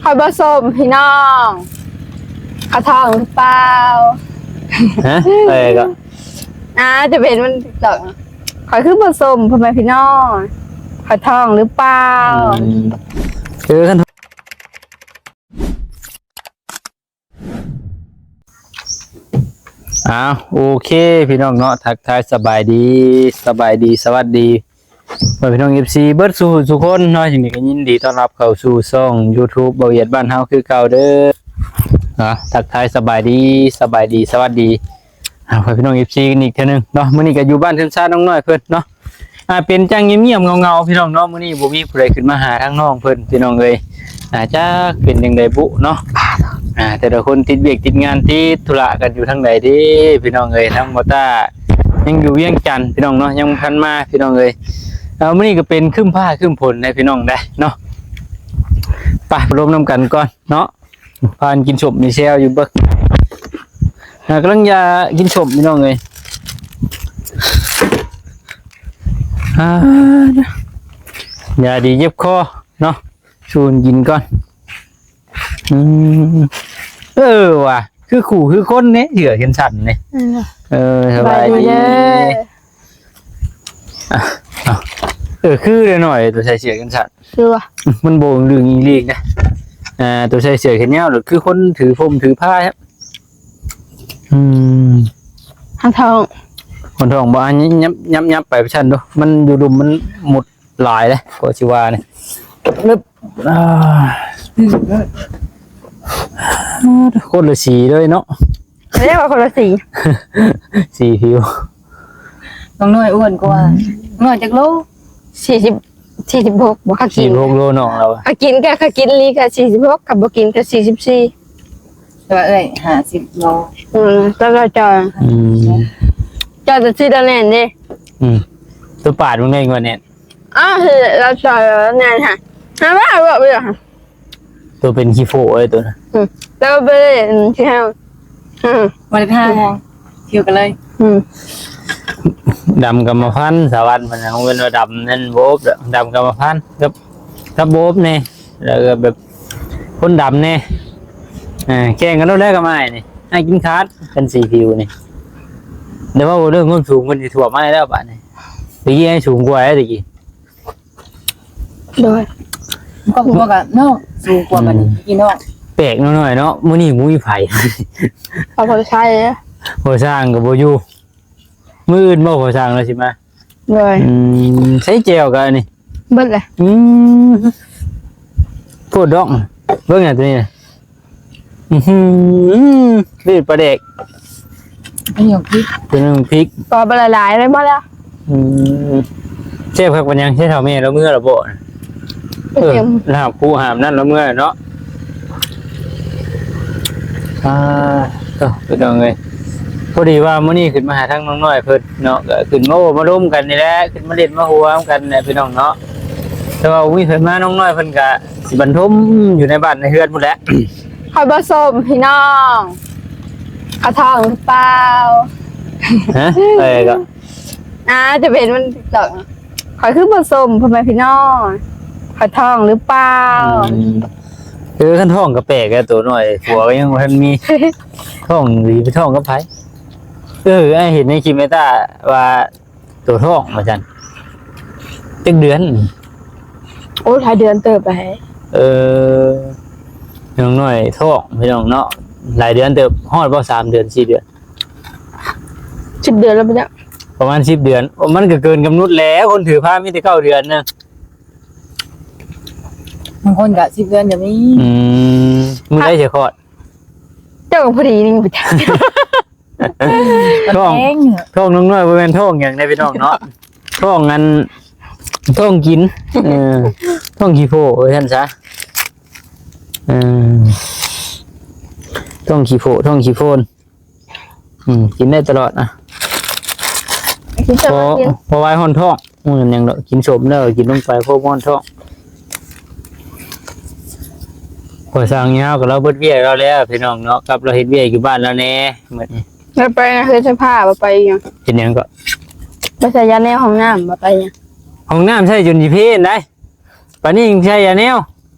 ຂ້ອຍບໍ່ສົ້ມພີ່ນ້ອງ ຂ້ອຍທ້ອງຫຼືເປົ່າ? ຮະ? ເອີ ກໍ ອ່າ ຈະເປັນມັນຕິກຕອກ ຂ້ອຍຄືບໍ່ສົ້ມພໍ່ແມ່ພີ່ນ້ອງ ຂ້ອຍທ້ອງຫຼືເປົ່າ? ອືມ ເອີ ຄັນ ອ້າວ ໂອເຄ ພີ່ນ້ອງເນາະ ທັກທາຍສະບາຍດີ ສະບາຍດີ ສະຫວັດດີ ພໍ່ແມ່ພີ່ນ້ອງ ເອັຟຊີ ເບິດສູ່ທຸກຄົນເນາະ. ຈັ່ງໃດກໍຍິນດີຕ້ອນຮັບເຂົ້າສູ່ຊ່ອງຢູທູບເບົາຫຽດບ້ານເຮົາຄືເກົ່າເດີ. ເນາະ ທັກທາຍສະບາຍດີ ສະບາຍດີ ສະຫວັດດີ ອ່າ ພໍ່ແມ່ພີ່ນ້ອງ ເອັຟຊີ ກັນອີກເທື່ອໜຶ່ງເນາະ. ມື້ນີ້ກໍຢູ່ບ້ານເຮືອນຊານນ້ອງນ້ອຍເພິ່ນເນາະ. ອ່າ ເປັນຈັ່ງງຽບໆເຫງົາໆ ພີ່ນ້ອງເນາະ. ມື້ນີ້ບໍ່ມີຜູ້ໃດຂຶ້ນມາຫາທາງນ້ອງເພິ່ນ ພີ່ນ້ອງເອີຍ. ອ່າ ຈັກເປັນຈັ່ງໃດບຸເນາະ. ອ່າ ແຕ່ລະຄົນຕິດວຽກຕິດງານ ຕິດທຸລະກັນຢູ່ທາງໃດເດ້ ພີ່ນ້ອງເອີຍ. ທາງບໍ່ຕ້າຍັງຢູ່ວຽງຈັນ ພີ່ນ້ອງເນາະ ຍັງບໍ່ທັນມາ ພີ່ນ້ອງເອີຍ. ເອົາ ມື້ນີ້ກໍເປັນຄຶ້ມຟ້າຄຶ້ມຝົນໃດ ພີ່ນ້ອງໃດເນາະ. ໄປ ໄປລົມນຳກັນກ່ອນເນາະ. ພາກັນກິນສົ້ມມີແຊວຢູ່ເບິ່ງ ອ່າ ກຳລັງຢາກິນສົ້ມ ພີ່ນ້ອງເອີຍ. ອ່າ ຢາດີເຈັບຄໍເນາະ ຊູນກິນກ່ອນ. ອືມ ເອີວ່າ ຄືຄູ່ຄືຄົນເດ້ ເສື້ອແຂນສັ້ນນີ້. ເອີ ສະບາຍດີ ສະບາຍດີເດີ. ອ່ະ ເອົາ ເອີ ຄືເດໜ້ອຍ ໂຕໃສ່ເສື້ອແຂນສັ້ນ ຄືວ່າ ມັນບໍ່ລຶ້ງອີ່ຫຼີນະ. ອ່າ ໂຕໃສ່ເສື້ອແຂນຍາວ ຄືຄົນຖືພົມຖືພາ. ອືມ ຮອນທ້ອງ ຮອນທ້ອງບໍ່? ອ່ະ ຫຍັບ ຫຍັບ ຫຍັບໄປຊັ້ນດູ ມັນຢູ່ລຸ່ມ ມັນມຸດ ຫຼາຍເດ້ ກໍຊິວ່ານີ້. ອາ ຄົນລະສີເລີຍເນາະ. ເອີ້ນວ່າຄົນລະສີ ສີຜິວ. ນ້ອງນ້ອຍອ້ວນກວ່າ ນ້ອງນ້ອຍຈັກໂລ? ສີ່ສິບ ສີ່ສິບຫົກບໍ່? ຂ້າກິນ ສີ່ສິບຫົກໂລ ນ້ອງລາວ ຂ້າກິນກະ ຂ້າກິນອີ່ຫຼີກະ ສີ່ສິບຫົກ ຄັນບໍ່ກິນກະ ສີ່ສິບສີ່. ແຕ່ວ່າເອື້ອຍ ຫ້າສິບໂລ. ອືມ ແຕ່ລາວຈ່ອຍ ອືມ ຈ່ອຍແຕ່ສີ່ດອນແໜ້ນເດ້. ອືມ ຕົວປາດມຶງໄດ້ງວດແໜ້ນ. ອ້າວ ຄືລາວຈ່ອຍແໜ້ນຫະ ຫາວ່າເວົ້າຢູ່ຫະ ຕົວເປັນຂີ້ໂພເອີຍຕົວນະ. ອືມ ແລ້ວໄປເຫຼັ້ນທີ່ເຮົາ ອືມ ບໍ່ໄດ້ທາຫຍັງ ຜິວກໍເລີຍ. ອືມ ດຳກຳມະພັນ ສາວັນເພິ່ນນະ ເພິ່ນວ່າດຳນັ້ນບໍ່ອົບດອກ ດຳກຳມະພັນກັບ ກັບບໍ່ອົບແດ່ ແລ້ວກໍແບບຄົນດຳແດ່. ອ່າ ແຂ່ງກັນໂລດແລ້ວກັບອ້າຍນີ້ ອ້າຍກິນຂາດ ຄັນສີຜິວນີ້. ແຕ່ວ່າເລື່ອງຄວາມສູງເພິ່ນຊິຖ້ວມອ້າຍແລ້ວບາດນີ້ ຕະກີ້ອ້າຍສູງກວ່າແລ້ວຕະກີ້. ໂດຍ ຄອບຄົວກະເນາະ ສູງກວ່າກັນ ອືມ ພີ່ນ້ອງ. ແປກເນາະນ້ອຍເນາະ ມື້ນີ້ບໍ່ມີໃຜ ເອົາພໍໃຊ້ ພໍ່ຊ່າງກໍບໍ່ຢູ່ ມື້ອື່ນບໍ່ພໍ່ຊ່າງລາວຊິມາ. ໂດຍ ອືມ ໃຊ້ແຈ່ວກະອັນນີ້ ເບິດແລ້ວ. ອືມ ໂພດດອກ ເບິ່ງແນ່ຕົວນີ້ນະ. ອືຫື ນີ້ປາແດກ ອັນນີ້ຂອງພິກ ຕົວນີ້ຂອງພິກ ກໍບໍ່ຫຼາຍໆເລີຍ ພໍແລ້ວ. ອືມ ແຊບຄັກປານຫຍັງ ໃຊ້ເຖົ້າແມ່ລາວເມືອລະບໍ່? ເອີ ລາບຄູຫາມນັ້ນລາວເມືອເນາະ. ອ່າ ໂທ້ ພີ່ນ້ອງເອີຍ ພໍດີວ່າມື້ນີ້ຂຶ້ນມາຫາທາງນ້ອງນ້ອຍເພິ່ນເນາະ ກໍຂຶ້ນມາໂອ້ມາລົມກັນນີ້ແຫຼະ ຂຶ້ນມາຫຼິ້ນມາຫົວນຳກັນແຫຼະ ພີ່ນ້ອງເນາະ. ແຕ່ວ່າ ໂອ້ຍ ເພິ່ນມາ ນ້ອງນ້ອຍເພິ່ນກະຊິບັນທົມຢູ່ໃນບ້ານໃນເຮືອນພຸ້ນແຫຼະ. ຂ້ອຍບໍ່ສົ້ມພີ່ນ້ອງ ຂ້ອຍທ້ອງຫຼືເປົ່າ? ຮະ? ເອີ ກໍ ອ່າ ຈະເປັນມັນຕິກຕອກ ຂ້ອຍຄືບໍ່ສົ້ມພໍ່ແມ່ພີ່ນ້ອງ ຂ້ອຍທ້ອງຫຼືເປົ່າ? ອືມ ເອີ ຄັນທ້ອງກໍແປກແລ້ວ ໂຕນ້ອຍ ຜົວກໍຍັງບໍ່ທັນມີ ທ້ອງຊິໄປທ້ອງກັບໃຜ? ເອີ ອ້າຍເຫັນໃນຄລິບແມ່ຕ້າວ່າ ໂຕທ້ອງວ່າຊັ້ນ ຈັກເດືອນ? ໂອ້ ຫຼາຍເດືອນເຕີບແລ້ວ. ເອີ ນ້ອງນ້ອຍທ້ອງພີ່ນ້ອງເນາະ ຫຼາຍເດືອນເຕີບ ຮອດບໍ່ ສາມເດືອນ ສີ່ເດືອນ? ສິບເດືອນແລ້ວປະຈັກ ປະມານສິບເດືອນ. ໂອ້ ມັນກໍເກີນກຳນົດແລ້ວ ຄົນຖືພາມີແຕ່ເກົ້າເດືອນນະ ບາງຄົນກໍສິບເດືອນກໍມີ. ອືມ ມື້ໃດຊິຄອດ? ເຈົ້າກໍພໍດີໜຶ່ງປະຈັກ. ທ້ອງ ທ້ອງນ້ອງນ້ອຍບໍ່ແມ່ນທ້ອງຫຍັງເດ້ພີ່ນ້ອງເນາະ ທ້ອງອັນ ທ້ອງກິນ ເອີ ທ້ອງຂີ້ໂພວ່າຊັ້ນຊະ ເອີ ທ້ອງຂີ້ໂພ ທ້ອງຂີ້ໂພນ ອືມ ກິນໄດ້ຕະຫຼອດນະ ກິນຕະຫຼອດ ພໍ ພໍໄວຮ້ອນທ້ອງ. ມື້ຫຍັງດອກ ກິນສົ້ມແລ້ວກິນລົງໄປ ພວກຮ້ອນທ້ອງ. ພໍ່ຊ່າງຍາວກໍລາວເບິດວຽກລາວແລ້ວພີ່ນ້ອງເນາະ ກັບລາວເຮັດວຽກຢູ່ບ້ານລາວແດ່ມື້ນີ້. ແລ້ວໄປນະ ເຮັດສະພາ ບໍ່ໄປຫຍັງ? ເຮັດຫຍັງກໍ? ໄປໃສ່ຢາແນວຫ້ອງນ້ຳ ບໍ່ໄປຫຍັງ? ຫ້ອງນ້ຳໃຊ້ຈົນຊິເພນໄດ໋ ປານນີ້ຍັງໃຊ້ຢາແນວ.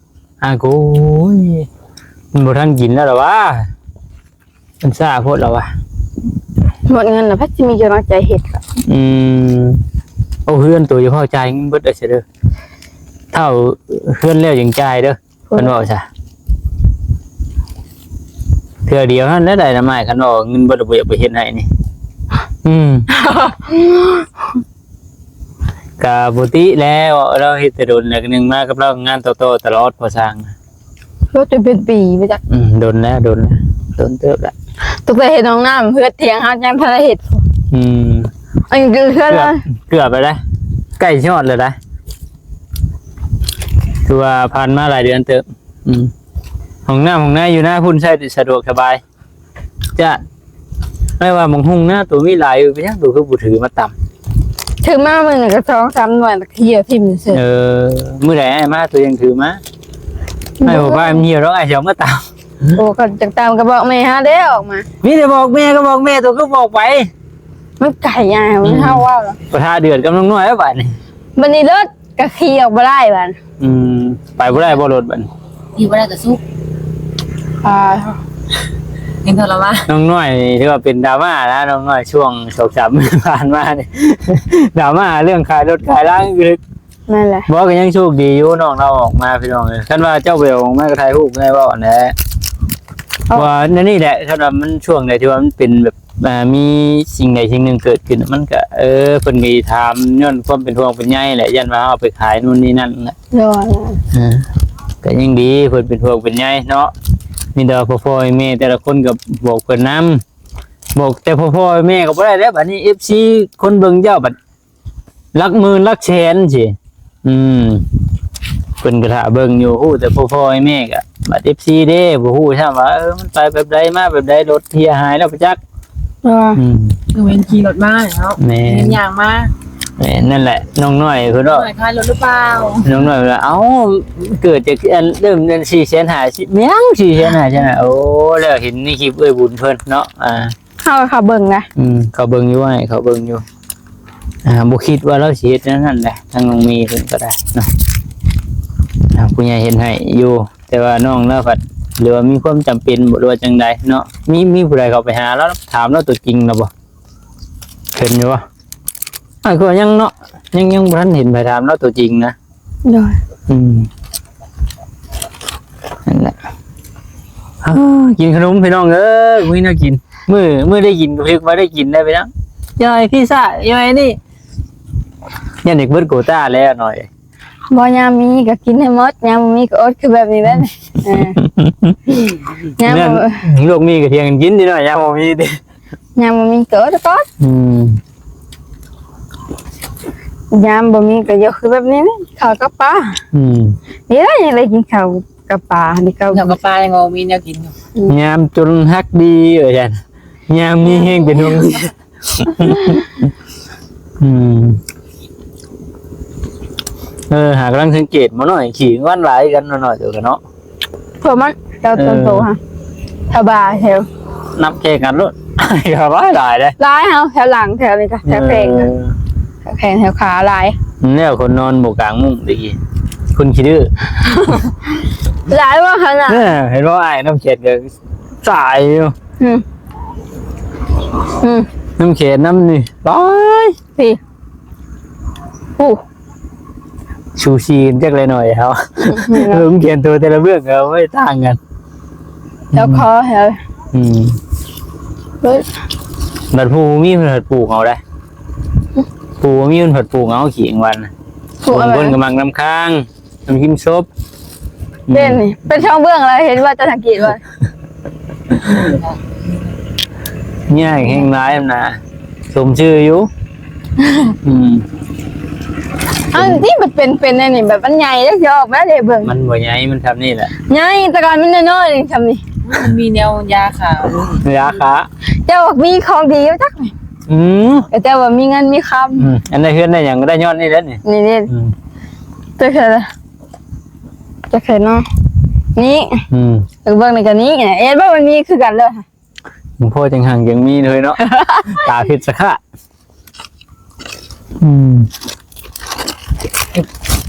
ອາໂກຍ ມັນບໍ່ທັນກິນແລ້ວລະວະ ມັນຊ້າໂພດລະວະ ໝົດເງິນລະ ໃຜຊິມີກຳລັງໃຈເຮັດລະ? ອືມ ໂອ້ ເຮືອນໂຕຢ່າເວົ້າ ຈ່າຍເງິນເບິດເອົາຊະເດີ ເຖົ້າເຮືອນແລ້ວຈຶ່ງຈ່າຍເດີ ເພິ່ນເວົ້າຊະ ເທື່ອດຽວຫັ້ນແຫຼະໄດ້ນຳອ້າຍ ຄັນວ່າເງິນເບິດແລ້ວບໍ່ຢາກໄປເຮັດໃຫ້ນີ້ ອືມ ກະປົກກະຕິແຫຼະ ເວົ້າລາວເຮັດແຕ່ດົນແລ້ວ ໜຶ່ງມາກັບລາວງານຕໍ່ໆຕະຫຼອດ ພໍສ້າງ ລົດຈະເປັນປີໄປຈັກ ອືມ ດົນແລ້ວ ດົນແລ້ວ ດົນເຕີບແລ້ວ ຕັ້ງແຕ່ເຮັດຫ້ອງນ້ຳເຮືອນຖຽງເຮົາຍັງບໍ່ທັນໄດ້ເຮັດ ອືມ ອັນນີ້ຄືເຮືອນ ເກືອບ ເກືອບແລ້ວນະ ໃກ້ຊິຮອດແລ້ວນະ ຖືວ່າຜ່ານມາຫຼາຍເດືອນເຕີບ ອືມ ຫ້ອງນ້ຳຫ້ອງໃນຢູ່ນາພຸ້ນໃຊ້ສະດວກສະບາຍ ຈ້ານ ອ້າຍວ່າບັກຫຸ່ງນາໂຕມີຫຼາຍຢູ່ ເປັນຫຍັງໂຕຄືບໍ່ຖືມາຕຳ? ຖືມາມື້ໜຶ່ງກະສອງສາມໜ່ວຍ ແລ້ວກໍເຫ່ຍຖິ້ມຊື່. ເອີ ມື້ໃດອ້າຍມາໂຕຍັງຖືມາ? ອືມ ອ້າຍບອກວ່າມັນຫ່ຽວດອກ ອ້າຍຊິເອົາມາຕຳ. ໂອ້ ຄັນຈັກຕຳກໍບອກແມ່ຫາເດ້ອອກມາ. ມີແຕ່ບອກແມ່ກໍບອກແມ່ ໂຕຄືບໍ່ອອກໄປ? ມັນໄກອ້າຍ ມັນ ອືມ ເຮົາເວົ້າລະ ປະທະເດືອດກັບນ້ອງນ້ອຍແລ້ວບາດນີ້ ບາດນີ້ເລີດ ກໍຂີ່ອອກບໍ່ໄດ້ບາດ. ອືມ ໄປບໍ່ໄດ້ບໍ່ລົດບາດ? ຂີ່ບໍ່ໄດ້ກໍສຸກ ອ່າ ຍັງທໍລະມານ. ນ້ອງນ້ອຍນີ້ຖືວ່າເປັນດຣາມານະ ນ້ອງນ້ອຍຊ່ວງສອງສາມມື້ຜ່ານມານີ້ ດຣາມາເລື່ອງຂາຍລົດຂາຍລາງຢູ່. ແມ່ນແຫຼະ ບໍ່ ກໍຍັງໂຊກດີຢູ່ ນ້ອງລາວອອກມາ ພີ່ນ້ອງເອີຍ. ຄັນວ່າເຈົ້າໄປອອກມາກໍຖ່າຍຮູບໄດ້ເວົ້າຫັ້ນແຫຼະ ເພາະວ່າແນວນີ້ແຫຼະ ຄັນວ່າມັນຊ່ວງໃດທີ່ວ່າມັນເປັນແບບ ອ່າ ມີສິ່ງໃດສິ່ງໜຶ່ງເກີດຂຶ້ນ ມັນກະ ເອີ ເພິ່ນກໍຊິຖາມຍ້ອນຄວາມເປັນຫ່ວງເປັນໃຍແຫຼະ ຢ້ານວ່າເຮົາເອົາໄປຂາຍໂນ່ນນີ້ນັ້ນແຫຼະ. ໂດຍ ເອີ ກໍຍັງດີເພິ່ນເປັນຫ່ວງເປັນໃຍເນາະ ມີແຕ່ວ່າພໍ່ໆແມ່ໆແຕ່ລະຄົນກໍບອກເພິ່ນນຳ ບອກແຕ່ພໍ່ໆແມ່ກໍບໍ່ໄດ້ແລ້ວ ບາດນີ້ເອັຟຊີຄົນເບິ່ງເຈົ້າບັດ ຫຼັກໝື່ນຫຼັກແສນຊີ້ ອືມ ເພິ່ນກໍຖ້າເບິ່ງຢູ່ ຮູ້ແຕ່ພໍ່ໆແມ່ໆ ກໍບັດເອັຟຊີເດ້ ບໍ່ຮູ້ຊ້ຳວ່າ ເອີ ມັນໄປແບບໃດ ມາແບບໃດ ລົດເສຍຫາຍແລ້ວປະຈັກ ເອີ ອືມ ຄືເຫັນຂີ່ລົດມາເນາະ ແມ່ນ ເຫັນຍ່າງມາ ແມ່ນ ນັ້ນແຫຼະ ນ້ອງນ້ອຍເພິ່ນເວົ້າ ນ້ອງນ້ອຍຂາຍລົດຫຼືເປົ່າ ນ້ອງນ້ອຍວ່າ ເອົ້າ ເກີດຈາກອັນ ເລີ່ມເດືອນສີ່ແສນຫ້າ ແມ່ນສີ່ແສນຫ້າ ໂອ້ ແລ້ວເຫັນໃນຄລິບເອື້ອຍບຸນເພິ່ນເນາະ ອ່າ ເຮົາເຂົ້າເບິ່ງນະ ອືມ ເຂົ້າເບິ່ງຢູ່ ໃຫ້ເຂົ້າເບິ່ງຢູ່ ອ່າ ບໍ່ຄິດວ່າລາວຊິເຮັດແນວນັ້ນແຫຼະ ທາງນ້ອງມີເພິ່ນກໍໄດ້ເນາະ ອ່າ ຜູ້ໃຫຍ່ເຮັດໃຫ້ຢູ່ ແຕ່ວ່ານ້ອງລາວພັດ ຫຼືວ່າມີຄວາມຈຳເປັນບໍ່ ຫຼືວ່າຈັ່ງໃດເນາະ ມີ ມີຜູ້ໃດເຂົ້າໄປຫາລາວ ຖາມລາວຕົວຈິງລະບໍ່? ເຫັນຢູ່ບໍ່? ອ້າຍກໍຍັງເນາະ ຍັງ ຍັງບໍ່ທັນເຫັນໃຜຖາມລາວຕົວຈິງນະ. ໂດຍ ອືມ ນັ້ນແຫຼະ ເອີ ກິນຂະໜົມພີ່ນ້ອງເອີຍ ບໍ່ມີແນວກິນ ມື້ ມື້ໄດ້ກິນກໍຖືກວ່າໄດ້ກິນໄດ້ໄປນຳ ຢ່ອຍພິຊາ ຢ່ອຍນີ້ ຢ້ານເດັກເບິດໂກຕາແລ້ວໜ້ອຍ. ບໍ່ ຍາມມີກໍກິນໃຫ້ໝົດ ຍາມບໍ່ມີກໍອົດ ຄືແບບນີ້ແຫຼະ ເອີ ຍາມ ໂລກມີກໍທ່ຽງກັນກິນຕິເນາະ ຍາມບໍ່ມີຕິ. ຍາມບໍ່ມີກໍອົດກ່ອນ ອືມ ຍາມບໍ່ມີກໍຢູ່ຄືແບບນີ້ແຫຼະ ເຂົ້າກັບປາ ອືມ ນີ້ແຫຼະ ຍັງໄດ້ກິນເຂົ້າກັບປາ ນີ້ເຂົ້າ ເຂົ້າກັບປາຍັງບໍ່ມີແນວກິນຢູ່ ອືມ ຍາມຈົນຮັກດີວ່າຊັ້ນ ຍາມມີແຮງເປັນຫ່ວງ ອືມ ເອີ ຫາກຳລັງສັງເກດໝໍນ້ອຍ ຂີ້ງອນຫຼາຍກັນໜ້ອຍໆ ໂຕກະເນາະ. ເພາະມັນ ເຈົ້າ ເອີ ຕົ້ນໂຕຫັ້ນ ຖ້າບາແຖວ ນັບແຂ່ງກັນໂລດ ກໍຫຼາຍໆເດ້ ຫຼາຍເຮົາແຖວຫຼັງແຖວນີ້ກະ ແຖວແຂງ ເອີ ແຖວແຂງແຖວຂາຫຼາຍ ແລ້ວຄົນນອນບໍ່ກາງມຸ້ງຕະກີ້ ຄົນຂີ້ດື້ ຫຼາຍວ່າຂະໜາດ ເອີ ເຫັນບໍ່ ອ້າຍນ້ຳແຂງກໍສາຍຢູ່ ອືມ ອືມ ນ້ຳແຂງນ້ຳນີ້ຫຼາຍ ພີ້ ໂອ້ ຊູຊີກັນຈັກແລໜ້ອຍເຮົາ ອືມ ເບິ່ງແຂນໂຕແຕ່ລະເບື້ອງກໍບໍ່ຕ່າງກັນ ແຖວຄໍແຖວ ອືມ ເອີ ບັດຜູ້ບໍ່ມີເພິ່ນຜັດປູກເອົາໄດ໋ ຜູ້ບໍ່ມີເພິ່ນຜັດປູກເອົາ ຂີ້ງວັນ ຜູ້ເອົາ ຄົນກໍມັກນ້ຳຄ້າງ ນ້ຳກິນສົບ ເປັນນີ້ ເປັນຊ່ອງເບື້ອງແລ້ວ ເຫັນວ່າຈະສັງເກດວ່າ ຫຍ້າແຮງຫຼາຍນະ ສົມຊື່ຢູ່ ອືມ ອັນທີ່ມັນເປັນ ເປັນອັນນີ້ ແບບມັນໃຫຍ່ເດ້ ຊິອອກມາເດ້ເບິ່ງ ມັນບໍ່ໃຫຍ່ ມັນຊ່ຳນີ້ແຫຼະ ໃຫຍ່ ແຕ່ກ່ອນມັນນ້ອຍໆ ຊ່ຳນີ້ ມັນມີແນວຢາຂາ ຢາຂາ ເຈົ້າມີຂອງດີຢູ່ຈັກນີ້ ອືມ ແຕ່ວ່າມີເງິນມີຄຳ ອືມ ອັນໃດເຮືອນໄດ້ຫຍັງກໍໄດ້ຍ້ອນນີ້ແຫຼະນີ້ ນີ້ເດ້ ອືມ ເຈົ້າເຄີຍ ຈະເຫັນເນາະ ນີ້ ອືມ ເບິ່ງນີ້ກໍນີ້ ເຫັນບໍ່ ມັນມີຄືກັນເລີຍ ພໍ່ຈັ່ງຮັ່ງຈັ່ງມີເລີຍເນາະ ຕາພິດສະຂະ ອືມ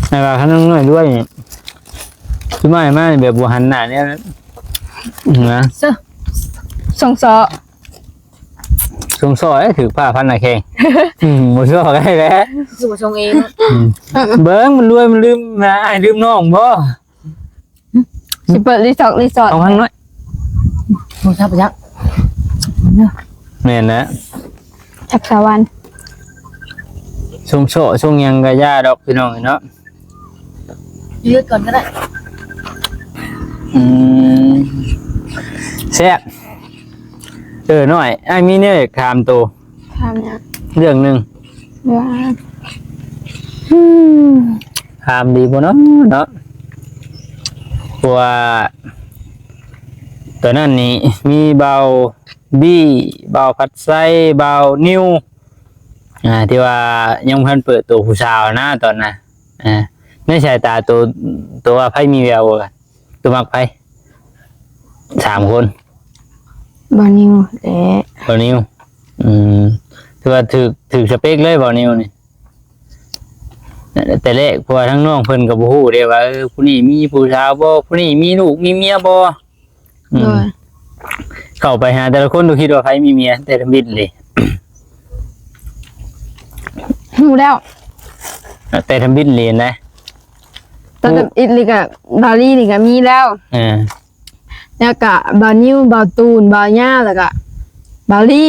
ແຕ່ວ່າຄັນນ້ອຍດ້ວຍນີ້ ຄືມາໃຫ້ມາແບບບໍ່ຫັນໜ້າແນວນັ້ນນະ. ເຊີ ສົ່ງເຊາະ ສົ່ງເຊາະ ເອີ ຖືກຜ້າພັນໜ້າແຂ້ງ. ອືມ ບໍ່ຊອກໃຫ້ແຫຼະ ຄືບໍ່ສົ່ງເອງ. ອືມ ເບິ່ງ ມັນລວຍ ມັນລືມ ອ້າຍລືມນ້ອງບໍ່? ຊິເປີດຣີສອດ ຣີສອດ ເອົາທາງນ້ອຍ ໂທລະສັບຈັກ ແມ່ນແຫຼະ ຈັກສະຫວັນ ຊົງເຊາະຊົງຫຍັງກະຢ່າດອກພີ່ນ້ອງເນາະ ຢືດກ່ອນກໍໄດ້. ອືມ ແຊບ. ເອີ ນ້ອຍ ອ້າຍມີແນວຢາກຖາມໂຕ ຖາມຫຍັງ? ເລື່ອງໜຶ່ງ ວ່າ ອືມ ຖາມດີບໍ່ເນາະ ເນາະ ເພາະວ່າຕອນນັ້ນນີ້ມີບ່າວບີ ບ່າວພັດໄຊ ບ່າວນິວ ອ່າ ທີ່ວ່າຍັງບໍ່ທັນເປີດໂຕຜູ້ສາວນະຕອນນັ້ນ ອ່າ ໃນສາຍຕາໂຕ ໂຕວ່າໃຜມີແວວກວ່າກັນ? ໂຕມັກໃຜ? ສາມຄົນ ບ່າວນິວແຫຼະ ບ່າວນິວ. ອືມ ຖືວ່າຖືກ ຖືກສະເປັກເລີຍບ່າວນິວນີ້ ແຕ່ແລກ ເພາະວ່າທາງນ້ອງເພິ່ນກໍບໍ່ຮູ້ເດ້ວ່າ ເອີ ຜູ້ນີ້ມີຜູ້ສາວບໍ່ ຜູ້ນີ້ມີລູກມີເມຍບໍ່. ອືມ ໂດຍ ເຂົ້າໄປຫາແຕ່ລະຄົນ ບໍ່ຄິດວ່າໃຜມີເມຍ ແຕ່ທຳອິດເລີຍ ຮູ້ແລ້ວ ແຕ່ທຳອິດເລີຍນະ ຕອນທຳອິດນີ້ກະ ບ່າວລີນີ້ກະມີແລ້ວ ເອີ ແລ້ວກະບ່າວນິວ ບ່າວຕູນ ບ່າວຍາວ ແລ້ວກະບ່າວລີ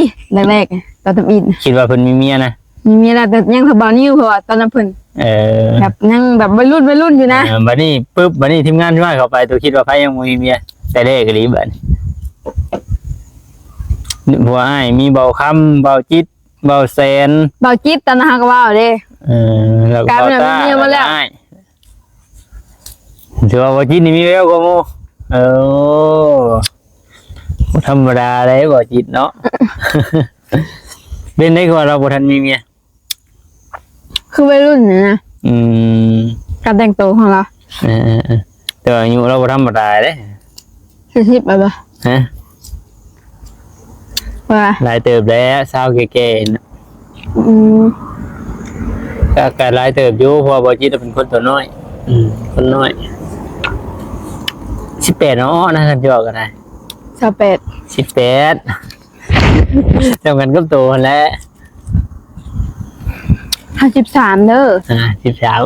ແລກໆ ຕອນທຳອິດ ຄິດວ່າເພິ່ນມີເມຍນະ? ມີເມຍແລ້ວ ແຕ່ຍັງເທົ່າບ່າວນິວ ເພາະວ່າຕອນນັ້ນເພິ່ນ ເອີ ແບບຍັງແບບໄວລຸ້ນ ໄວລຸ້ນຢູ່ນະ. ເອີ ບາດນີ້ປຶບ ບາດນີ້ທີມງານຊິມາເຂົ້າໄປ ໂຕຄິດວ່າໃຜຍັງບໍ່ມີເມຍ ແຕ່ແລກອີ່ຫຼີບາດນີ້ ເພາະວ່າອ້າຍມີບ່າວຄຳ ບ່າວຈິດ ບ່າວແສນ ບ່າວຈິດ ຕອນນັ້ນເຮົາກໍເວົ້າເດ້ ເອີ ແລ້ວກໍບ່າວຕາ ກາຍເປັນວ່າມີເມຍໝົດແລ້ວ ແລ້ວກໍອ້າຍ ຖືວ່າບ່າວຈິດນີ້ມີແວວກວ່າໝູ່ ເອີ ບໍ່ທຳມະດາເດ້ບ່າວຈິດເນາະ ເປັນໄດ້ກວ່າລາວບໍ່ທັນມີເມຍ ຄືໄວລຸ້ນນີ້ນະ ອືມ ການແຕ່ງໂຕຂອງລາວ ເອີໆໆ ແຕ່ວ່າອາຍຸລາວບໍ່ທຳມະດາເດ້ ສີ່ສິບແລ້ວບໍ່? ຮະ? ວ່າ ຫຼາຍເຕີບແລ້ວ ຊາວແກ່ໆນະ ອືມ ກໍ ກໍຫຼາຍເຕີບຢູ່ ເພາະວ່າບ່າວຈິດເປັນຄົນຕົວນ້ອຍ ອືມ ຄົນນ້ອຍ ສິບແປດເນາະ ນະ ຄັນຈອກກໍໄດ້ ຊາວແປດ ສິບແປດ ສ່ຳກັນກັບໂຕຫັ້ນແຫຼະ ຫ້າສິບສາມເດີ ອ່າ ສິບສາມ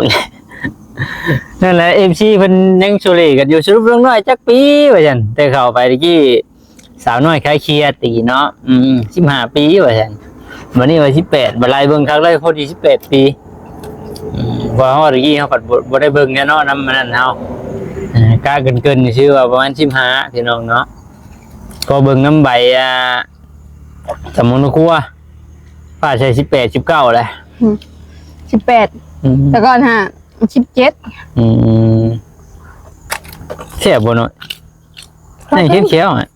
ນັ້ນແຫຼະ ເອັຟຊີເພິ່ນຍັງໂຊເລກັນຢູ່ ສະຫຼຸບລຸງນ້ອຍຈັກປີວ່າຊັ້ນ ແຕ່ເຂົ້າໄປຕະກີ້ ສາວນ້ອຍຄາຍຄຽດຕະກີ້ເນາະ ອືມ ສິບຫ້າປີວ່າຊັ້ນ ບັດນີ້ວ່າສິບແປດ ບັດໄລ່ເບິ່ງຄັກໄດ້ພໍດີສິບແປດປີ ອືມ ເພາະວ່າຕະກີ້ເຮົາພັດບໍ່ ບໍ່ໄດ້ເບິ່ງແນ່ເນາະ ນຳອັນນັ້ນເຮົາ ເອີ ກະເກີນໆຊື່ວ່າປະມານສິບຫ້າ ພີ່ນ້ອງເນາະ ພໍເບິ່ງນຳໃບ ອ່າ ສຳມະໂນຄົວ ປ້າໃສ່ສິບແປດ ສິບເກົ້າແຫຼະ ອືມ ສິບແປດ ອືມ ແຕ່ກ່ອນຫາ ສິບເຈັດ ອືມ ແຊບບໍ່ນ້ອຍ ໃຫ້ຂຽວໆ ອະ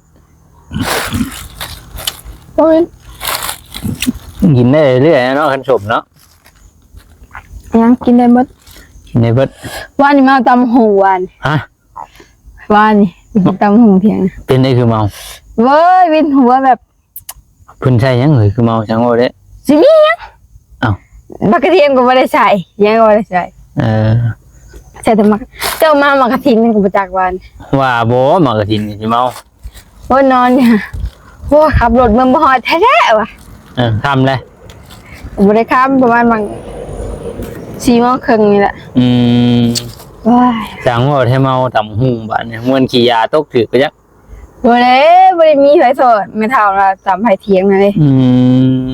ບໍ່ແມ່ນ ກິນໄດ້ເລື້ອຍເນາະ ຄັນສົມເນາະ ຍັງກິນໄດ້ເບິດ ກິນໄດ້ເບິດ ວານນີ້ມາຕຳຫຸ່ງວານ ຮະ? ວານນີ້ໄປກິນຕຳຫຸ່ງທ່ຽງ ເປັນໄດຄືເມົາ? ເວີຍ ວິນຫົວແບບ ເພິ່ນໃສ່ຫຍັງເອີຍ ຄືເມົາ ຊ່າງເວົ້າເດ້ ຊິມີຫຍັງ? ອ້າວ ໝາກກະທຽມກໍບໍ່ໄດ້ໃສ່ ຫຍັງກໍບໍ່ໄດ້ໃສ່ ເອີ ໃສ່ແຕ່ໝາກ ເຈົ້າມາໝາກກະທິນກໍບໍ່ຈັກວານ ວ່າບໍ່ ໝາກກະທິນນີ້ຊິເມົາ ໂອ້ຍ ນອນຢູ່ ໂອ້ຍ ຂັບລົດເມືອບໍ່ຮອດແທ້ໆວ່າ ເອີ ຄ່ຳແລ້ວ ບໍ່ໄດ້ຄ່ຳ ປະມານຫວ່າງສີ່ໂມງເຄິ່ງນີ້ແຫຼະ ອືມ ໂອ້ຍ ຊ່າງເວົ້າແທ້ ເມົາຕຳຫຸ່ງບາດນີ້ ມ່ວນຂີ້ຢາຕົກຖືກໄປຈັກ ບໍ່ໄດ້ ບໍ່ໄດ້ມີໃຜສອນ ແມ່ເຖົ້າລາວຕຳໃຫ້ທ່ຽງນັ້ນເດ້ ອື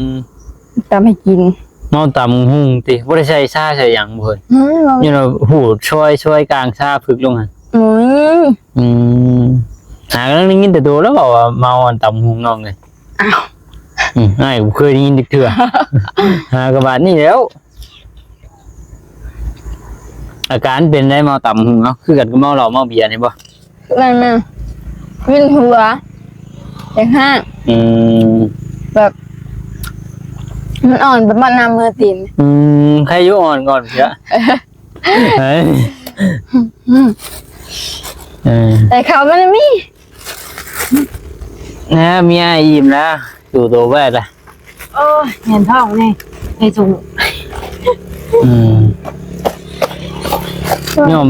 ມ ຕຳໃຫ້ກິນ ເມົາຕຳຫຸ່ງຕິ ບໍ່ໄດ້ໃສ່ຊາໃສ່ຫຍັງບໍ່ເຮີ້ຍ ອືມ ຢູ່ນະ ຫູດຊອຍ ຊອຍກາງຊາຜຶກລົງຫັ້ນ ໂອ້ຍ ອືມ ຫາກຳລັງໄດ້ຍິນແຕ່ໂດນແລ້ວເວົ້າວ່າເມົາອັນຕຳຫຸ່ງນ້ອງເອີຍ ອ້າວ ອືມ ອ້າຍກໍບໍ່ເຄີຍໄດ້ຍິນຈັກເທື່ອ ຫາກະບາດນີ້ແລ້ວ ອາການເປັນໄດ ເມົາຕຳຫຸ່ງເນາະ ຄືກັນກັບເມົາເຫຼົ້າເມົາເບຍນີ້ບໍ່? ແມ່ນໆ ວິນຫົວ ແຕກຮ້າງ ອືມ ແບບ ມັນອ່ອນປະມານນ້ຳມືຕີນ ອືມ ໃຄຢູ່ອ່ອນກ່ອນເທື່ອ ເອີ ເອີ ແຕ່ເຂົາມັນມີ ນະ ເມຍອີ່ມແລ້ວ ຢູ່ໂຕໄວ້ລະ ໂອ້ຍ ແໜ້ນທ້ອງແນ່ ໃນຊຸງ ອືມ ຍ້ອມ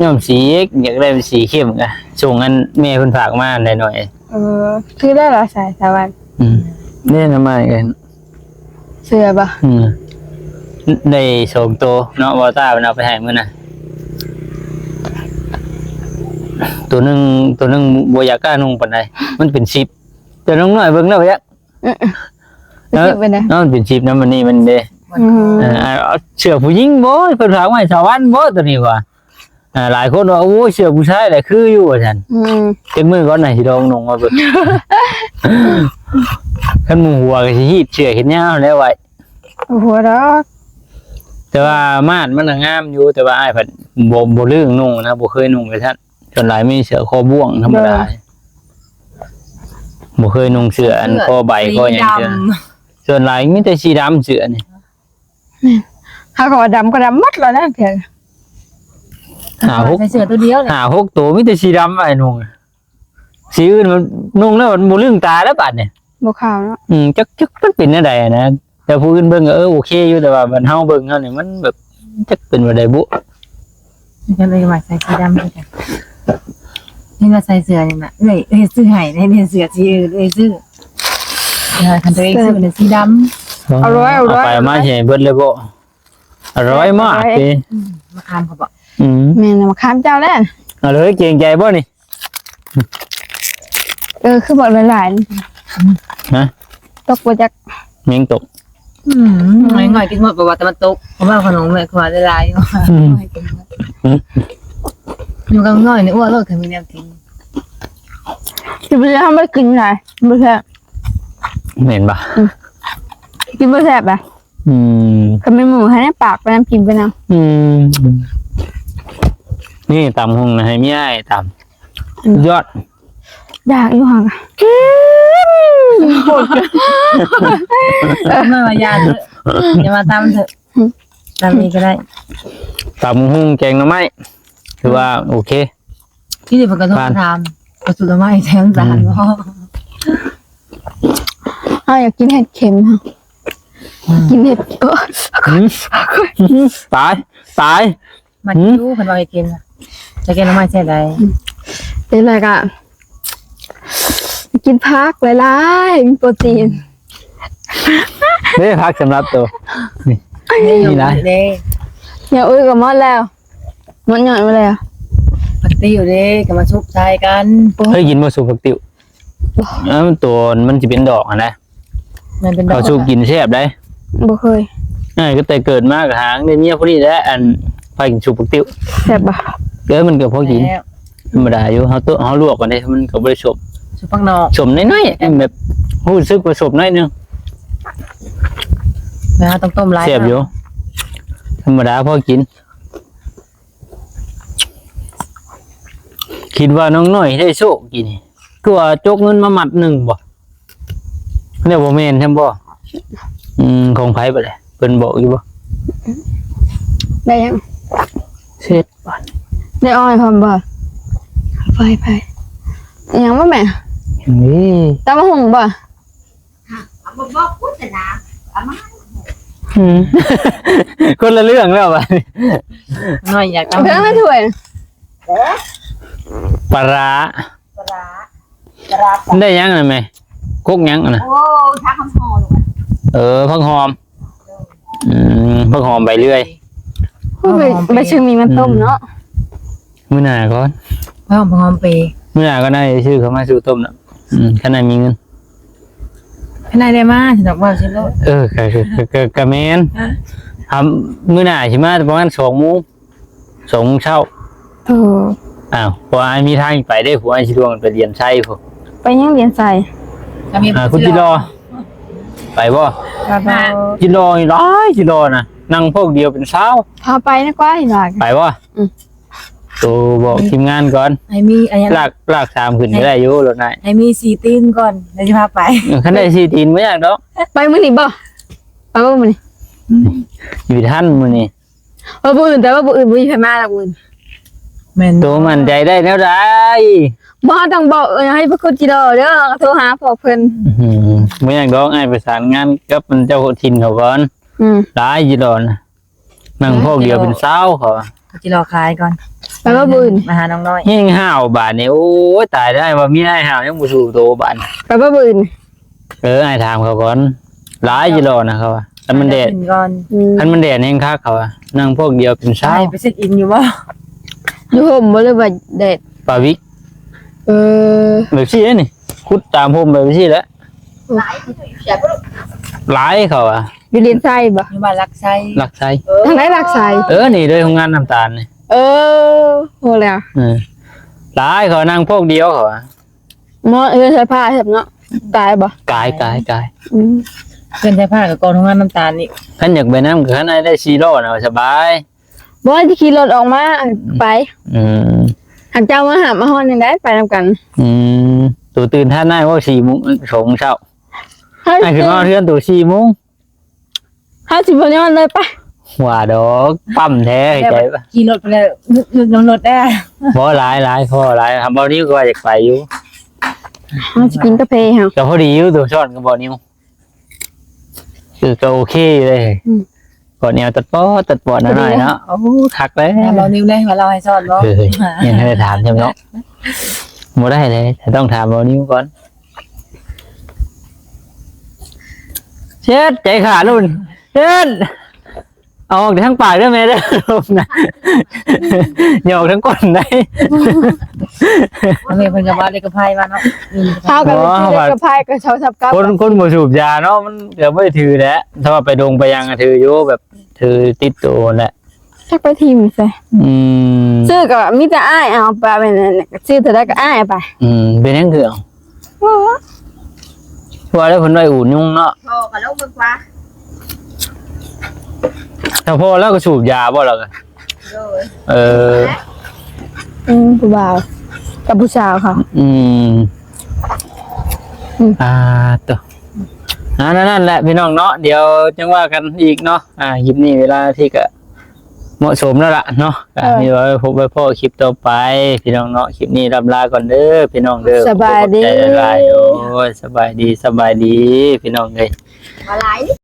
ຍ້ອມສີອີກ ຢາກໄດ້ເປັນສີເຂັ້ມກະ ສົ່ງອັນແມ່ເພິ່ນຝາກມາໄດ້ໜ້ອຍ. ເອີ ຄືໄດ້ລະສາຍສະຫວັນ. ອືມ ເດ້ນຳມາອີກ. ເສື້ອບໍ່? ອືມ ໄດ້ສອງໂຕເນາະ ວໍຕ້າເພິ່ນເອົາໄປໃຫ້ມື້ນະ. ໂຕໜຶ່ງ ໂຕໜຶ່ງບໍ່ຢາກກ້ານຸ່ງປານໃດ ມັນເປັນຊິບ. ແຕ່ນ້ອງນ້ອຍເບິ່ງແລ້ວບໍ່ຢາກ ອື ເອີ ຊິບເປັນໃດ? ເນາະ ມັນເປັນຊິບນຳ ອັນນີ້ມັນເດ້. ອືມ ເອີ ເອົາເສື້ອຜູ້ຍິງບໍ່? ເພິ່ນຝາກມາໃຫ້ສາວວັນບໍ່ໂຕນີ້ວ່າ? ອ່າ ຫຼາຍຄົນວ່າ ໂອ້ຍ ເສື້ອຜູ້ຊາຍແຫຼະ ຄືຢູ່ ວ່າຊັ້ນ. ອືມ ຈັກມື້ກ່ອນນະ ຊິລອງນຸ່ງມາເບິ່ງ. ຄັນໝູ່ຫົວກໍຊິຮີດເສື້ອແຂນຍາວແລ້ວໄວ້. ບໍ່ຫົວດອກ ແຕ່ວ່າມາດມັນນະງາມຢູ່ ແຕ່ວ່າອ້າຍພັດບໍ່ ບໍ່ລຶ້ງນຸ່ງນະ ບໍ່ເຄີຍນຸ່ງໄປຊັ້ນ. ສ່ວນຫຼາຍມີເສື້ອຄໍບ່ວງທຳມະດາ ໂດຍ ບໍ່ເຄີຍນຸ່ງເສື້ອອັນຄໍໃບຄໍຫຍັງເທື່ອ. ສ່ວນຫຼາຍມີແຕ່ສີດຳເສື້ອນີ້. ແມ່ນ ເຮົາກໍວ່າດຳກໍດຳໝົດແລ້ວນະ ເທື່ອ ຫ້າຫົກ ໃສ່ເສື້ອໂຕດຽວ ຫ້າຫົກໂຕມີແຕ່ສີດຳອ້າຍນຸ່ງ. ສີອື່ນມັນນຸ່ງແລ້ວມັນບໍ່ລຶ້ງຕາແລ້ວບາດນີ້ ບໍ່ຂາວເນາະ. ອືມ ຈັກ ຈັກມັນເປັນແນວໃດນະ ແຕ່ຜູ້ອື່ນເບິ່ງກໍ ເອີ ໂອເຄຢູ່ ແຕ່ວ່າບັດເຮົາເບິ່ງເຮົານີ້ມັນແບບ ຈັກເປັນແນວໃດບຸ. ເພິ່ນເອີ້ນວ່າໃສ່ສີດຳຄືກັນ ເຫັນວ່າໃສ່ເສື້ອນີ້ນະ ເອື້ອຍ ເອື້ອຍຊື້ໃຫ້ເດ້ ເສື້ອສີອື່ນເອື້ອຍຊື້. ຄັນຕົວເອງຊື້ນີ້ສີດຳ. ເອົາໄວ້ ເອົາໄວ້ ເອົາໄປເອົາມາຊິໃຫ້ເບິດເລີຍບໍ? ອະຮ່ອຍມາກເດ້. ອືມ ມະຂາມເຂົາບໍ? ອືມ ແມ່ນ ມະຂາມເຈົ້າແຫຼະ. ເອົາເລີຍ ເກງໃຈບໍ່ນີ້? ເອີ ຄືບໍ່ຫຼາຍໆ ຮະ? ຕົກບໍ່ຈັກ ແມງຕົກ. ອືມ ນ້ອຍໆ ກິນໝົດບໍ່ວ່າແຕ່ມັນຕົກ ເພາະວ່າຂະໜົມແມ່ຄວາຍຫຼາຍໆ. ອືມ ຢູ່ກັບນ້ອຍນີ້ອ້ວນໂລດ ຄັນມີແນວກິນ ກິນໄປເລີຍ ເຮົາບໍ່ໄດ້ກິນຫຼາຍ ບໍ່ແຊບ. ແມ່ນບໍ່? ອືມ ກິນບໍ່ແຊບອະ. ອືມ ຄັນແມ່ນໝູໃຫ້ໃນປາກໄປນຳ ກິນໄປນຳ. ອືມ ນີ້ຕຳຫຸ່ງນະ ໃຫ້ເມຍອ້າຍຕຳ. ອືມ ຍອດ ຢາກຢູ່ຫັ້ນ ມາວ່າຢ່າເຖາະ ຢ່າມາຕຳເຖາະ. ອືມ ຕຳນີ້ກໍໄດ້ ຕຳຫຸ່ງແກງໜໍ່ໄມ້ ຖືວ່າໂອເຄ. ທີ່ນີ້ເພິ່ນກໍໂທມາຖາມ ປະສູດອະໄມ້ແຊມສານບໍ່? ອືມ ເຮົາຢາກກິນເຫັດເຂັມ ເຮົາ ອືມ ກິນເຫັດ ອືມ ຕາຍ ຕາຍ ມັນ ຫືມ ຢູ່ ເພິ່ນວ່າໃຫ້ກິນ ຈະແກງໜໍ່ໄມ້ແຊບໃດ. ອືມ ເປັນໄດກະ ກິນຜັກຫຼາຍໆ ມີໂປຣຕີນ. ເດ້ ຜັກສຳລັບໂຕ ນີ້ ນີ້ນະ ເດ້ ຍາອຸ້ຍກໍໝົດແລ້ວ. ມັນຫຍ້ອຍມາແລ້ວ ຜັກຕິ້ວເດ້ ກໍມາຊຸບໃສ່ກັນ. ເຄີຍກິນບໍ່ຊຸບຜັກຕິ້ວ? ເອີ ມັນໂຕ ມັນຊິເປັນດອກຫັ້ນນະ ມັນເປັນດອກ ເຂົາຊຸບກິນແຊບໃດ໋. ບໍ່ເຄີຍ ອ້າຍກໍແຕ່ເກີດມາກໍຫາໄດ້ເມຍຜູ້ນີ້ແຫຼະ ອັນ ພາກິນຊຸບຜັກຕິ້ວ. ແຊບບໍ່? ເອີ ມັນກໍພໍກິນ ແຊບ ທຳມະດາຢູ່ ເຮົາໂຕະ ເຮົາລວກກ່ອນເດ້ ມັນກໍບໍ່ໄດ້ສົມ ສົມຜັກນອກ ສົມໜ້ອຍໆ ແບບຮູ້ສຶກວ່າສົມໜ້ອຍໜຶ່ງ ແລ້ວເຮົາຕ້ອງຕົ້ມຫຼາຍ ແຊບຢູ່ ທຳມະດາພໍກິນ. ຄິດວ່ານ້ອງນ້ອຍໄດ້ໂຊກກີ້ນີ້ ຄືວ່າຈົກເງິນມາມັດໜຶ່ງບໍ? ແລ້ວບໍ່ແມ່ນແທ້ບໍ? ອືມ ຂອງໃຜບາດນີ້ ເພິ່ນບອກຢູ່ບໍ? ໄດ້ຫຍັງ? ເຊັດບາດ ໄດ້ອ້ອຍພ້ອມບໍ? ໄປ ໄປ ອີຫຍັງບໍ່ແມ່? ນີ້ ຕຳບັກຫຸ່ງບໍ? ເອົາບໍ່ບອກພຸ້ນນະ ເອົາມາ ອືມ ຄົນລະເລື່ອງແລ້ວບາດນີ້ ນ້ອຍຢາກເອົາ ເລື່ອງລະຖ້ວຍ ປາຮ້າ ປາຮ້າ ປາຮ້າ ໄດ້ຫຍັງນະແມ່? ກົກຫຍັງນະ? ໂອ້ ຜັກຫອມ ເອີ ຜັກຫອມ ອືມ ຜັກຫອມໃບເລື່ອຍ ໂອ້ຍ ໃບ ໃບຊື່ມີມາຕົ້ມເນາະ ອືມ ມື້ໜ້າກ່ອນ ຫອມ ຫອມເປ ມື້ໜ້າກໍໄດ້ຊື້ເຂົ້າມາສູ່ຕົ້ມນະ ອືມ ຄັນໄດ້ມີເງິນ ຄັນໄດ້ໄດ້ມາ ດອກເວົ້າຊິໂລດ ເອີ ກະ ກະ ກະ ກະແມ່ນ ອ່ະ ຖ້າມື້ໜ້າຊິມາປະມານສອງໂມງ ສອງໂມງເຊົ້າ ເອີ ອ້າວ ເພາະວ່າອ້າຍມີທາງໄປເດ້ ຜູ້ອ້າຍຊິລວງໄປລຽນໄຊພຸ້ນ ໄປຫຍັງລຽນໄຊ ອ່າ ຄຸດຈິລໍ ໄປບໍ່? ຈິລໍນີ້ຫຼາຍ ຈິລໍນະ ນັ່ງພວກດຽວເປັນຊາວ ພາໄປນະກວ່າ ໄປບໍ່? ອືມ ໂຕບອກທີມງານກ່ອນ ໃຫ້ມີອັນ ລາກ ລາກສາມຂຶ້ນກໍໄດ້ຢູ່ລົດນາຍ ໃຫ້ມີສີ່ຕີນກ່ອນ ແລ້ວຊິພາໄປ ເອີ ຄັນໄດ້ສີ່ຕີນບໍ່ຍາກດອກ ໄປມື້ນີ້ບໍ່? ໄປບໍ່ມື້ນີ້? ຢູ່ທັນມື້ນີ້ ເອີ ມື້ອື່ນ ແຕ່ວ່າມື້ອື່ນບໍ່ມີໃຜມາດອກມື້ອື່ນ ແມ່ນ ໂຕໝັ້ນໃຈໄດ້ແນວໃດ? ບໍ່ ເຮົາຕ້ອງບອກ ເອີ ໃຫ້ພວກຄົນຈິລໍເດີ ໂທຫາພວກເພິ່ນ ອືມ ບໍ່ຍາກດອກ ອ້າຍປະສານງານກັບເຈົ້າຖິ່ນເຂົາກ່ອນ ອືມ ຫຼາຍຈິລໍນະ ນັ່ງພວກດຽວເປັນຊາວເຂົາ ຊິລໍຂາຍກ່ອນ ໄປບໍ່ມື້ອື່ນ ມາຫານ້ອງນ້ອຍ ແຮງຫ້າວບາດນີ້. ໂອ້ຍ ຕາຍແລ້ວ ວ່າມີອ້າຍຫ້າວ ຍັງບໍ່ສູ້ໂຕບາດນີ້. ໄປບໍ່ມື້ອື່ນ? ເອີ ອ້າຍຖາມເຂົາກ່ອນ. ຫຼາຍຢູ່ຫຼໍ່ນະ ເຂົາວ່າ ຄັນມັນແດດ ໄປມື້ອື່ນກ່ອນ. ອືມ ຄັນມັນແດດແຮງຄັກ ເຂົາວ່າ ນັ່ງພວກດຽວເປັນຊາວ. ໄປເຊັກອິນຢູ່ບໍ່? ຢູ່ຮົ່ມບໍ່ ຫຼືວ່າແດດ? ປ່າວິກ. ເອີ ແບບຊີ້ເດ້ນີ້ ຂຸດຕາມຮົ່ມໄປແບບຊີ້ແຫຼະ. ອືມ ຫຼາຍ ເຂົາວ່າ ຢູ່ເລນໄຊບໍ່? ຢູ່ບ້ານຫຼັກໄຊ. ຫຼັກໄຊ. ເອີ ທາງໃດຫຼັກໄຊ? ເອີ ນີ້ເລີຍ ໂຮງງານນ້ຳຕານນີ້. ເອີ ຮູ້ແລ້ວ. ເອີ ຫຼາຍ ເຂົານັ່ງພວກດຽວ ເຂົາວ່າ. ໝໍເຮືອນໃຊ້ຜ້າແຊບເນາະ. ກາຍບໍ່? ກາຍ ກາຍ ກາຍ. ອືມ ເຮືອນໃຊ້ຜ້າກັບກອງໂຮງງານນ້ຳຕານນີ້. ຄັນຢາກໄປນຳ ຄັນໄດ້ສີ່ລໍ້ນະ ສະບາຍ. ບໍ່ ຊິຂີ່ລົດອອກມາ ອືມ ໄປ. ອືມ ຫາເຈົ້າມາຫາມາຮອດນີ້ໄດ້ ໄປນຳກັນ. ອືມ ໂຕຕື່ນທັນໄດ້ບໍ່? ສີ່ໂມງ ສອງໂມງເຊົ້າ. ໃຫ້ຂຶ້ນມາເຮືອນໂຕສີ່ໂມງ. ເຮົາຊິບໍ່ນອນເລີຍປະ. ວ່າດອກ ປ້ຳແທ້ ໃຈປະ. ຂີ່ລົດໄປແລ້ວ ນຶກໆ ນຳລົດແດ່. ບໍ່ ຫຼາຍ ຫຼາຍ ພໍຫຼາຍ. ບ່າວນິວກໍວ່າຢາກໄປຢູ່. ເຮົາຊິກິນກາເຟເຮົາ. ກໍພໍດີຢູ່ ໂຕຊ້ອນກັບບ່າວນິວ ຄືກໍໂອເຄຢູ່ເດ້. ອືມ ກອດແອວຕັດປອດ ຕັດປອດໜ້ອຍໆເນາະ. ໂອ້ ຄັກແລ້ວ. ບ່າວນິວແລ້ວວ່າລາວໃຫ້ຊ້ອນບໍ່? ເອີ ຍັງບໍ່ໄດ້ຖາມຊ້ຳເນາະ. ບໍ່ໄດ້ເລີຍ ຕ້ອງຖາມບ່າວນິວກ່ອນ. ເຊັດ ໃຈຂາດແລ້ວ. ເຊັດ ເອົາອອກທາງປາກເດີແມ່ເດີ ລົມນະ ຢ່າອອກທາງກົ້ນໄດ໋. ແມ່ເພິ່ນກໍວ່າເດັກກະໄພວ່າເນາະ. ອືມ ເຮົາກໍເລີຍຊື້ເດັກກະໄພກັບເຊົາສັບກັບ. ຄົນ ຄົນບໍ່ສູບຢາເນາະ ມັນກໍບໍ່ໄດ້ຖືແຫຼະ. ຖ້າວ່າໄປດົງໄປຫຍັງກໍຖືຢູ່ ແບບຖືຕິດໂຕຫັ້ນແຫຼະ. ຈັກໄປຖິ້ມໃສ. ອືມ ຊື້ກໍມີແຕ່ອ້າຍເອົາໄປ ແມ່ນ ຊື້ເທົ່າໃດກໍອ້າຍເອົາໄປ. ອືມ ເປັນຫຍັງຄືເອົາ? ບໍ່ ວ່າແລ້ວເພິ່ນໄວ້ອູດຍຸງເນາະ. ພໍ່ກໍລົງເບິ່ງຂວາ ຖ້າພໍ່ລາວກໍສູບຢາບໍ່ລາວກໍ? ໂດຍ ເອີ ອືມ ຜູ້ບ່າວກັບຜູ້ສາວເຂົາ. ອືມ ອືມ ອ່າ ໂຕ ອ່າ ນັ້ນແຫຼະພີ່ນ້ອງເນາະ ດຽວຈັ່ງວ່າກັນອີກເນາະ. ອ່າ ຄລິບນີ້ເວລາທີ່ກະ ເໝາະສົມແລ້ວລະເນາະ. ເອີ ກໍມີໄວ້ພົບໄວ້ພໍ້ຄລິບຕໍ່ໄປພີ່ນ້ອງເນາະ. ຄລິບນີ້ລ່ຳລາກ່ອນເດີພີ່ນ້ອງເດີ. ສະບາຍດີ ຂອບໃຈຫຼາຍໆ. ໂອ້ຍ ສະບາຍດີ ສະບາຍດີພີ່ນ້ອງເອີຍ.